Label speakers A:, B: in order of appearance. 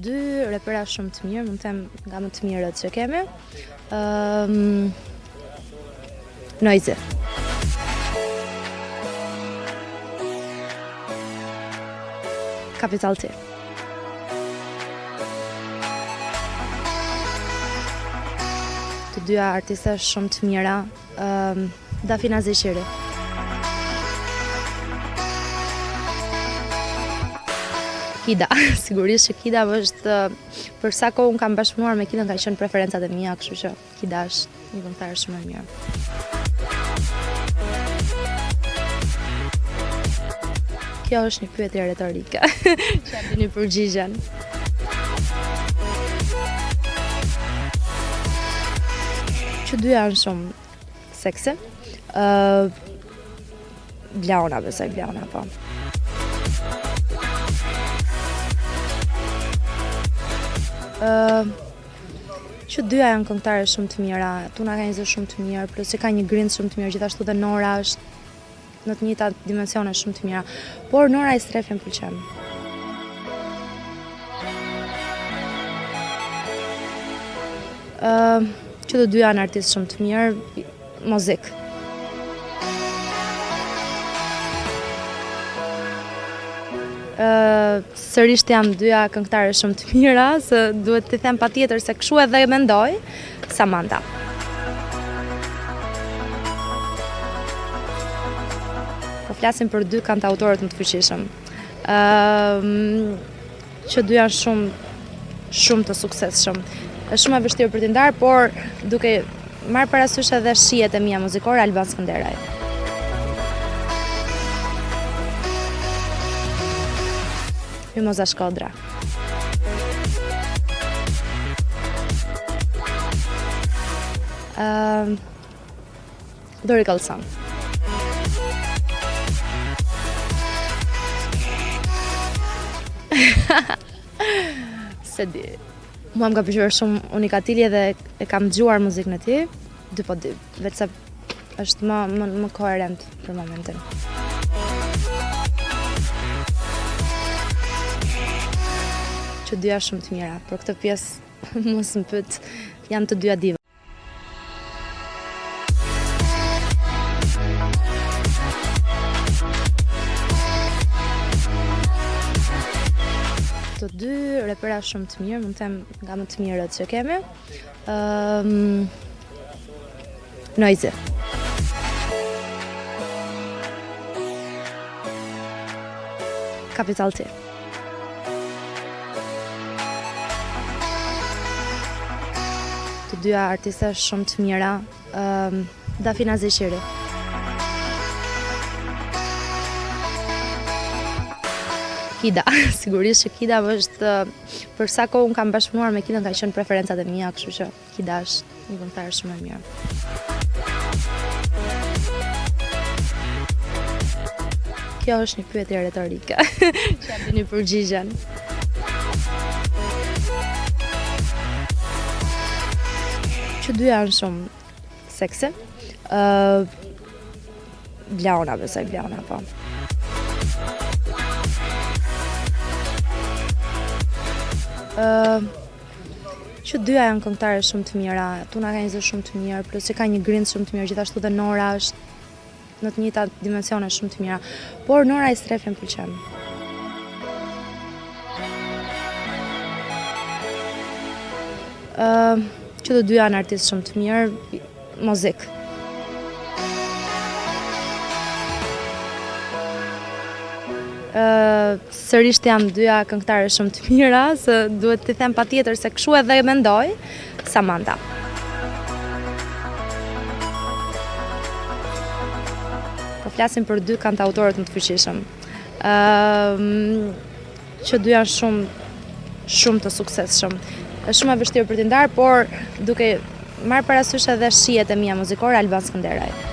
A: dy repera shumë të mirë, mund të them nga më të mirët që kemi. Ëm um, Noizy. Capital T. Të dyja artiste shumë të mira. Ëm um, Dafina Zeqiri. Kida, sigurisht që Kida është për sa kohë unë kam bashkëpunuar me Kidën ka qenë preferencat e mia, kështu që Kida është një këngëtare shumë e mirë. Kjo është një pyetje retorike. Që e dini përgjigjen. Që dy janë shumë seksi. Uh, Bleona, besoj Bleona, po. Uh, që dyja janë këngëtare shumë të mira, Tuna ka një zë shumë të mirë, plus që ka një grintë shumë të mirë, gjithashtu dhe Nora është në të njëjta dimensione shumë të mira. Por Nora Istrefi më pëlqen. Uh, që të dy janë artistë shumë të mirë, Mozzik. Uh, sërisht janë dyja këngëtare shumë të mira, se duhet t'i them patjetër se kështu edhe mendoj, Samanta. Po flasim për dy kantautorët më të fuqishëm. Ëm um, që dy janë shumë shumë të suksesshëm. Është shumë e vështirë për t'i ndarë, por duke marrë parasysh edhe shijet e mia muzikore Alban Skënderaj. Mimoza Shkodra. Ëm um, Dori Kallson. S'e di. Mua më ka pëlqyer shumë Unikatili edhe e kam dëgjuar muzikën e tij, dy po dy, veç se është më më më koherent për momentin. Që dyja shumë të mira, për këtë pjesë mos më pyet, janë të dyja diva. Të dy repera shumë të mirë, mund të them nga më të mirët që kemi. Ëm um, Noizy. Capital T. Të dyja artiste shumë të mira. Um, Dafina Zeqiri. Kida, sigurisht që Kida është për sa kohë unë kam bashkëpunuar me Kidën ka qenë preferencat e mia, kështu që Kida është një këngëtare shumë e mirë. Kjo është një pyetje retorike. Që e dini përgjigjen. Që dy janë shumë seksi. Uh, Bleona, besoj Bleona, po. Uh, Që dyja janë këngëtare shumë të mira, Tuna ka një zë shumë të mirë, plus që ka një grintë shumë të mirë, gjithashtu dhe Nora është në të njëjta dimensione shumë të mira. Por Nora Istrefi më pëlqen. Ë, që të dy janë artistë shumë të mirë, Mozzik. Ë, sërisht janë dyja këngëtare shumë të mira, se duhet t'i them patjetër se kështu edhe mendoj, Samanta. Po flasim për dy kantautorët më të fuqishëm. Ëm që dy janë shumë shumë të suksesshëm. Është shumë e vështirë për t'i ndarë, por duke marrë parasysh edhe shijet e mia muzikore Alban Skënderaj.